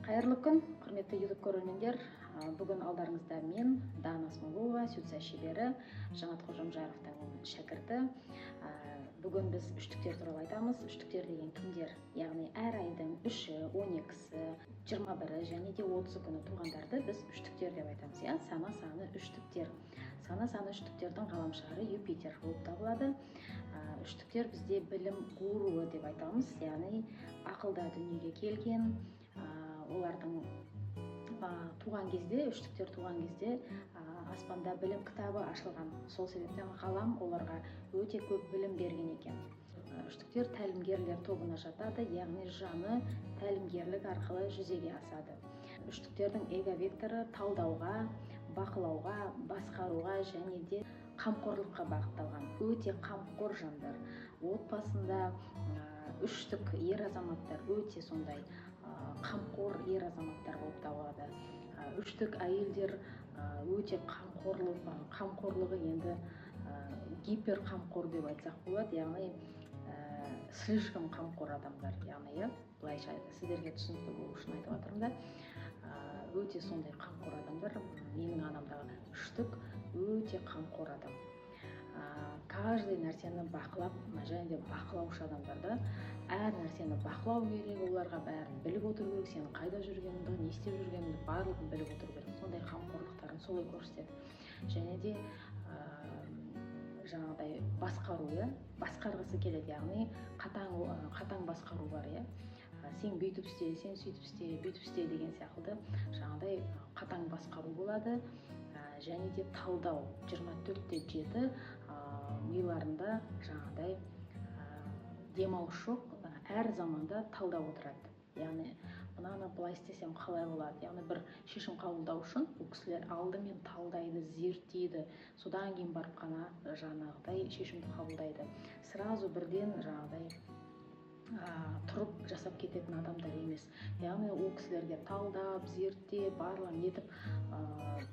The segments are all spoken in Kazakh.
Қайырлы күн, құрметті YouTube көрермендер. Бүгін алдарыңызда мен, Дана Смағұлова, сюцай шебері, Жанат Қожамжаровтың шәкірті. Бүгін біз үштіктер туралы айтамыз. Үштіктер деген кімдер? Яғни әр айдың 3-і, 12-сі, 21-і және де 30 күні туғандарды біз үштіктер деп айтамыз. Иә, сана саны үштіктер. Сана саны үштіктердің ғаламшары Юпитер болып табылады. Үштіктер бізде білім гуруы деп айтамыз, яғни ақылда дүниеге келген, олардың туған кезде, үштіктер туған кезде аспанда білім кітабы ашылған. Сол себептен ғалам оларға өте көп білім берген екен. Үштіктер тәлімгерлер тобына жатады, яғни жаны тәлімгерлік арқылы жүзеге асады. Үштіктердің эго-векторы талдауға, бақылауға, басқаруға және де қамқорлыққа бағытталған. Өте қамқор жандар. Отбасында үштік ер азаматтар өте сондай қамқор ер азаматтар болып табылады. Үштік әйелдер өте қамқорлығы енді гипер қамқор деп айтсақ болады, яғни слишком қамқор адамдар, яғни иә, былайша сіздерге түсінікті болу үшін айтып жатырмын да. Өте сондай қамқор адамдар. Менің анамдағы үштік өте қамқор адам. Каждый нәрсені бақылап және де бақылаушы адамдар да, әр нәрсені бақылау керек, оларға бәрін біліп отыру керек, сенің қайда жүргеніңді, не істеп жүргеніңді барлығын біліп отыру керек. Сондай қамқорлықтарын солай көрсетеді. Және де жаңағыдай басқару, иә, басқарғысы келеді, яғни қатаң басқару бар, иә. Сен бүйтіп істе, сен сөйтіп істе, бүйтіп істе деген сияқты жаңағыдай қатаң басқару болады. Және де талдау 24/7, миларында жаңағыдай демалыс жоқ, әр заманда талдап отырады. Яғни мынаны былай істесем қалай болады, яғни бір шешім қабылдау үшін бұл кісілер алдымен талдайды, зерттейді, содан кейін барып қана жаңағыдай шешімді қабылдайды. Сразу бірден жаңағыдай тұрып жасап кететін адамдар емес. Яғни ол кісілерге талдап, зерттеп, барлығын етіп,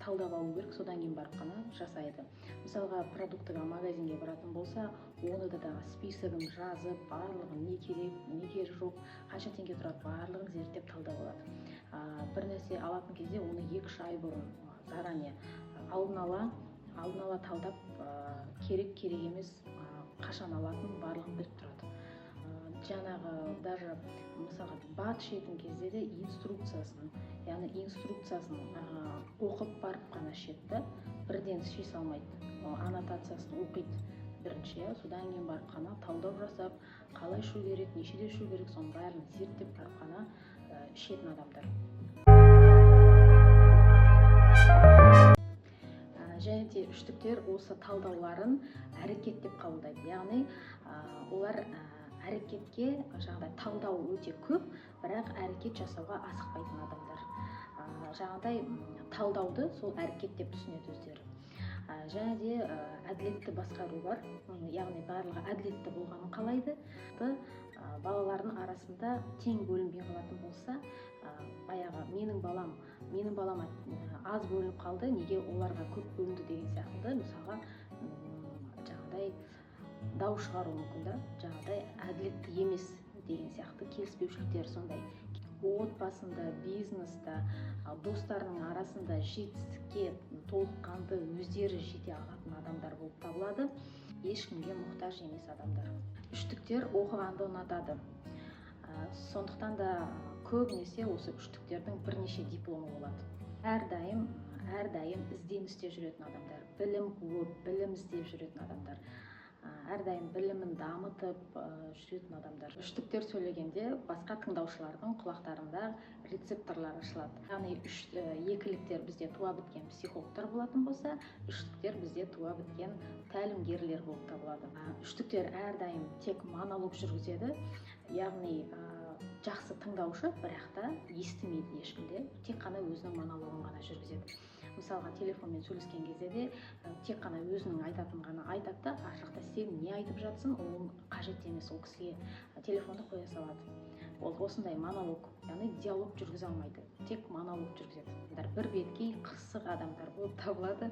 талдап алу керек, содан кейін барып қана жасайды. Мысалға, продуктыға магазинге баратын болса, оны да дағы списогін жазып, барлығын не керек, не керек жоқ, қанша теңге тұрады, барлығын зерттеп талдап алады. Бір нәрсе алатын кезде оны 2-3 ай бұрын заранее алдын ала талдап, керек, керек емес, қашан алатын барлығын біліп тұрады. Жаңағы даже мысалға бат ішетін кезде де инструкциясын, яғни инструкциясын оқып барып қана ішеді да, бірден іше салмайды. Аннотациясын оқиды бірінші, иә, содан кейін барып қана талдау жасап, қалай ішу керек, нешеде ішу керек, соның бәрін зерттеп барып қана ішетін адамдар. Және де үштіктер осы талдауларын әрекет деп қабылдайды. Яғни олар әрекетке жаңағыдай талдау өте көп, бірақ әрекет жасауға асықпайтын адамдар. Жаңағыдай талдауды сол әрекет деп түсінеді өздері. Және де әділетті басқару бар, яғни барлығы әділетті болғанын қалайды. Балалардың арасында тең бөлінбей қалатын болса, баяғы менің балама аз бөлініп қалды, неге оларға көп бөлінді деген сияқты, мысалға, жаңағыдай дау шығару мүмкін да, жаңағыдай әділетті емес деген сияқты келіспеушіліктер сондай. Отбасында, бизнеста, достарының арасында жетістікке толыққанды өздері жете алатын адамдар болып табылады. Ешкімге мұқтаж емес адамдар. Үштіктер оқығанды ұнатады. Сондықтан да көбінесе осы үштіктердің бірнеше дипломы болады. Әрдайым ізденісте жүретін адамдар, білім қуып, білім іздеп жүретін адамдар, әрдайым білімін дамытып, жүретін адамдар. Үштіктер сөйлегенде басқа тыңдаушылардың құлақтарында рецепторлар ашылады. Яғни екіліктер бізде туа біткен психологтар болатын болса, үштіктер бізде туа біткен тәлімгерлер болып табылады. Үштіктер әрдайым тек монолог жүргізеді, яғни жақсы тыңдаушы, бірақ та естімейді ешкімде, тек қана өзінің монологын ғана жүргізеді. Мысалға, телефонмен сөйлескен кезде де, тек қана өзінің айтатынын ғана айтады да, ар жақта сен не айтып жатсың, ол қажет емес, ол кісіге телефонды қоя салады. Ол осындай монолог, яғни диалог жүргізе алмайды, тек монолог жүргізеді. Бір беткей қырсық адамдар болып табылады.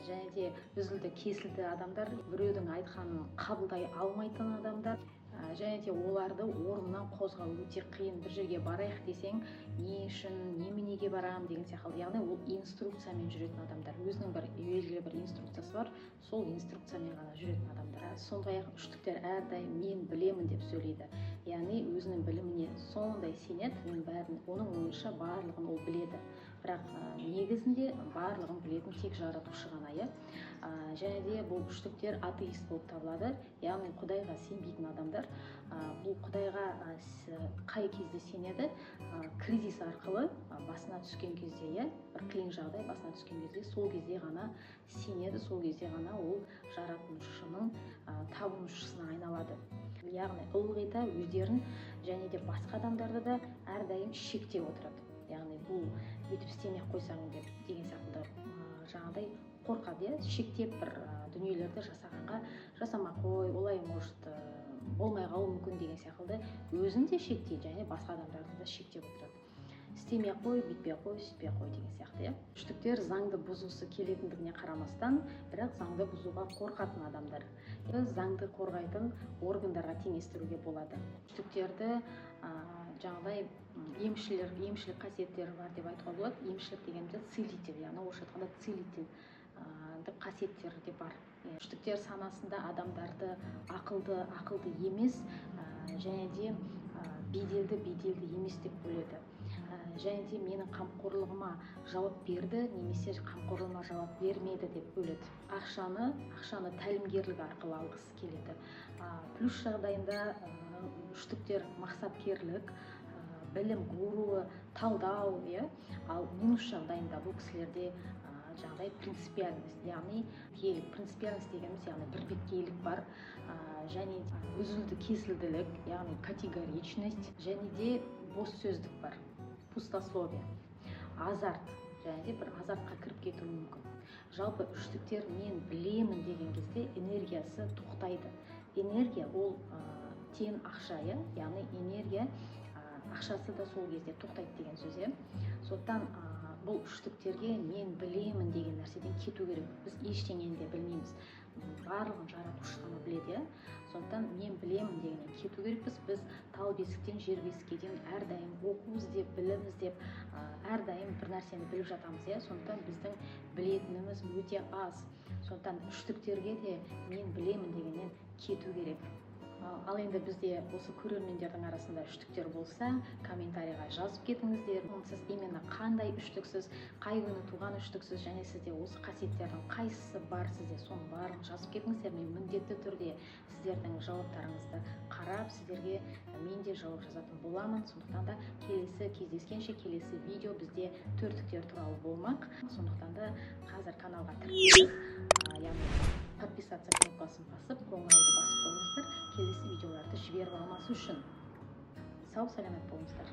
Және де үзілді кесілді адамдар, біреудің айтқанын қабылдай алмайтын адамдар. Және де оларды орнынан қозғау өте қиын. Бір жерге барайық десең, не үшін, неменеге барамын деген сияқты. Яғни ол инструкциямен жүретін адамдар, өзінің бір белгілі бір инструкциясы бар, сол инструкциямен ғана жүретін адамдар. Сондай-ақ үштіктер әрдайым мен білемін деп сөйлейді, яғни өзінің біліміне сондай сенеді, оның бәрін, оның ойынша барлығын ол біледі, бірақ негізінде барлығын білетін тек жаратушы ғана, иә. Және де бұл үштіктер атеист болып табылады, яғни құдайға сенбейтін адамдар. Бұл құдайға қай кезде сенеді? Кризис арқылы, басына түскен кезде, иә, бір қиын жағдай басына түскен кезде, сол кезде ғана сенеді, сол кезде ғана ол жаратушының табынушысына айналады. Яғни ылғи да өздерін және де басқа адамдарды да әрдайым шектеп отырады, яғни бұл бүйтіп істемей ақ қойсаң деп деген сияқты, жаңағыдай қорқады, иә, шектеп бір дүниелерді жасағанға, жасамай қой, олай может болмай қалуы мүмкін деген секілді, өзін де шектейді және басқа адамдарды да шектеп отырады. Істемей ақ қой, бүйтпей ақ қой, сөйтпей ақ қой деген сияқты, иә. Үштіктер заңды бұзғысы келетіндігіне қарамастан, бірақ заңды бұзуға қорқатын адамдар. Заңды қорғайтын органдарға теңестіруге болады. Үштіктерді жаңағыдай емшілер, емшілік қасиеттері бар деп айтуға болады. Емшілік дегеніміз целитель, яғни орысша айтқанда целитель қасиеттері де бар. Үштіктер санасында адамдарды ақылды, ақылды емес, және де беделді, беделді емес деп бөледі. Және де менің қамқорлығыма жауап берді немесе қамқорлығыма жауап бермеді деп бөледі. Ақшаны тәлімгерлік арқылы алғысы келеді. Плюс жағдайында үштіктер мақсаткерлік, білім гуруы, талдау, иә. Ал минус жағдайында бұл кісілерде жаңағыдай принципиальность, яғни принципиальность дегеніміз, яғни бірбеткейлік бар, және үзілді кесілділік, яғни категоричность, және де бос сөздік бар, пустословие, азарт, және де бір азартқа кіріп кетуі мүмкін. Жалпы үштіктер мен білемін деген кезде энергиясы тоқтайды. Энергия ол тең ақша, иә, яғни энергия, ақшасы да сол кезде тоқтайды деген сөз, иә. Сондықтан бұл үштіктерге мен білемін деген нәрседен кету керек. Біз ештеңені де білмейміз, барлығын жаратушы ғана біледі, иә. Сондықтан мен білемін дегеннен кету керекпіз. Біз тал бесіктен жер бесікке дейін әрдайым оқу іздеп, білім іздеп, әрдайым бір нәрсені біліп жатамыз, иә. Сондықтан біздің білетініміз өте аз. Сондықтан үштіктерге де мен білемін дегеннен кету керек. Ал енді бізде осы көрермендердің арасында үштіктер болса, комментарийға жазып кетіңіздер. Сіз именно қандай үштіксіз, қай күні туған үштіксіз және сізде осы қасиеттердің қайсысы бар сізде, соның барлығын жазып кетіңіздер. Мен міндетті түрде сіздердің жауаптарыңызды қарап, сіздерге мен де жауап жазатын боламын. Сондықтан да келесі кездескенше, келесі видео бізде төрттіктер туралы болмақ. Сондықтан да қазір каналға тіркеліп, яғни подписаться кнопкасын басып, қоңырауды басып қойыңыздар, келесі видеоларды жіберіп алмас үшін. Сау саламат болыңыздар.